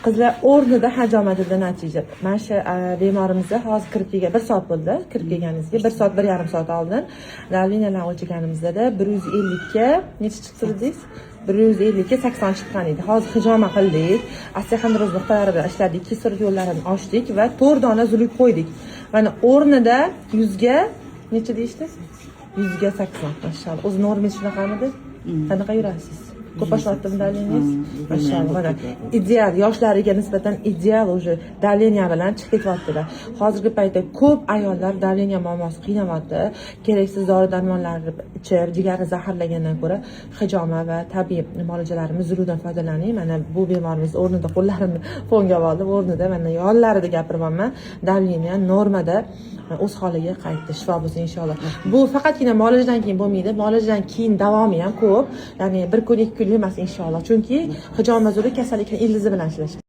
Qizlar, o'rnida hajomatida natija. Mana shu bemorimizda hozir kirib kelgan, bir soat bo'ldi kirib kelganingizga, bir soat, 1,5 soat oldin давления larni o'lchaganimizda 150ga necha chiqdi dedingiz? 150ga 80 chiqqan edi. Hozir hijoma qildik, osteoxondroz nuqtalari bilan ishladik, kislorod yo'llarini ochdik va to'rt dona zuluk qo'ydik. Mana, o'rnida yuzga necha deyishdi? 100ga 80, mashalloh. O'zi normangiz shunaqamidi? Qanaqa yurasiz? Ko'p oshyaptimi давление ngiz? Mashalloh, mana, ideal, yoshlariga nisbatan ideal уже давление bilan chiqib ketyaptilar. Hozirgi paytda ko'p ayollar давление muammosi qiynamoqda. Keraksiz dori darmonlarni ichib, jigarni zaharlagandan ko'ra hijoma va tabiiy muolajalarimiz, zulukdan foydalaning. Mana bu bemorimiz o'rnida, qo'llarimni fonga oldim, o'rnida, mana, yonlarida gapiryapman, давление normada, o'z holiga qaytdi. Shifo bo'lsin, inshaalloh. Bu faqatgina muolajadan keyin bo'lmaydi, muolajadan keyin davomi ham ko'p, ya'ni bir kun, 2 kunlik emas, inshaalloh, chunki hijoma zuluk kasallikni ildizi bilan ishlash.